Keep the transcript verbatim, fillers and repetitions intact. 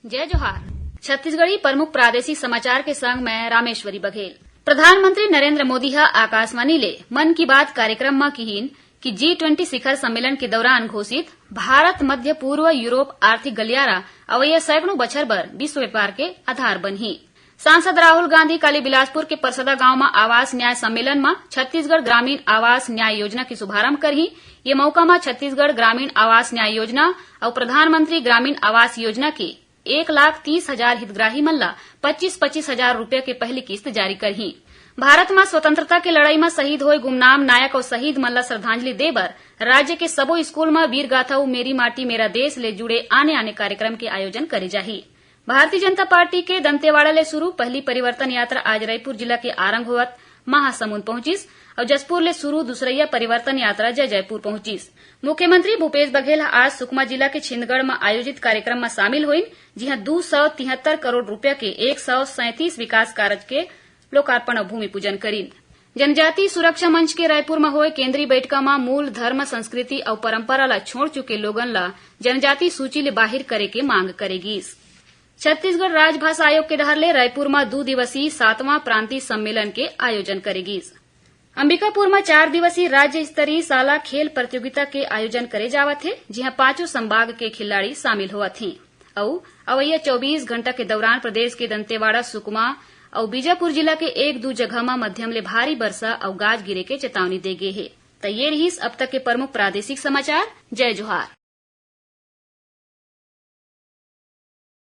जय जोहार। छत्तीसगढ़ी प्रमुख प्रादेशिक समाचार के संग मैं रामेश्वरी बघेल। प्रधानमंत्री नरेंद्र मोदी ह आकाशवाणी ले मन की बात कार्यक्रम म किहिन कि जी ट्वेंटी शिखर सम्मेलन के दौरान घोषित भारत मध्य पूर्व यूरोप आर्थिक गलियारा अवैया सैकड़ों बछर बर विश्व व्यापार के आधार बनही। सांसद राहुल गांधी काली बिलासपुर के परसदा गांव म आवास न्याय सम्मेलन म छत्तीसगढ़ ग्रामीण आवास न्याय योजना के शुभारंभ करही। ये मौका म छत्तीसगढ़ ग्रामीण आवास न्याय योजना अउ प्रधानमंत्री ग्रामीण आवास योजना के एक लाख तीस हजार हितग्राही मन ला पच्चीस पच्चीस हजार रुपया के पहली किस्त जारी करही। भारत म स्वतंत्रता के लड़ाई म शहीद होए गुमनाम नायक अउ शहीद मन ला श्रद्धांजलि दे बर राज्य के सबो स्कूल म वीर गाथा अउ मेरी माटी मेरा देश ले जुड़े आने-आने कार्यक्रम के आयोजन करे जाही। भारतीय जनता पार्टी के दंतेवाड़ा ले शुरू पहली परिवर्तन यात्रा आज रायपुर जिला के आरंग होवत महासमुंद पहुंचिस अउ जशपुर ले शुरू दूसरइया परिवर्तन यात्रा जय जयपुर पहुंचिस। मुख्यमंत्री भूपेश बघेल ह आज सुकमा जिला के छिंदगढ़ म आयोजित कार्यक्रम म शामिल होइन, जिहां दू सौ तिहत्तर करोड़ रुपया के एक सौ सैंतीस विकास कारज के लोकार्पण अउ भूमि पूजन करिन। जनजाति सुरक्षा मंच के रायपुर म होए केंद्रीय बैठका म मूल धर्म, संस्कृति अउ परंपरा ला छोड़ चुके लोगन ला जनजाति सूची ले बाहिर करे के मांग करे गीस। छत्तीसगढ़ राजभाषा आयोग के डहर ले रायपुर म दू दिवसीय सातवां प्रांतीय सम्मेलन के आयोजन करे गीस। अंबिकापुर म चार दिवसीय राज्य स्तरीय शाला खेल प्रतियोगिता के आयोजन करे जावत हे, जिहां पांचों संभाग के खिलाड़ी शामिल होवत हें। अउ अवइया चौबीस घंटा के दौरान प्रदेश के दंतेवाड़ा, सुकमा अउ बीजापुर जिला के एक दू जगह म मध्यम ले भारी बरसा अउ गाज गिरे के चेतावनी दे गे हे। त ये रिहिस अब तक के प्रमुख प्रादेशिक समाचार। जय जोहार।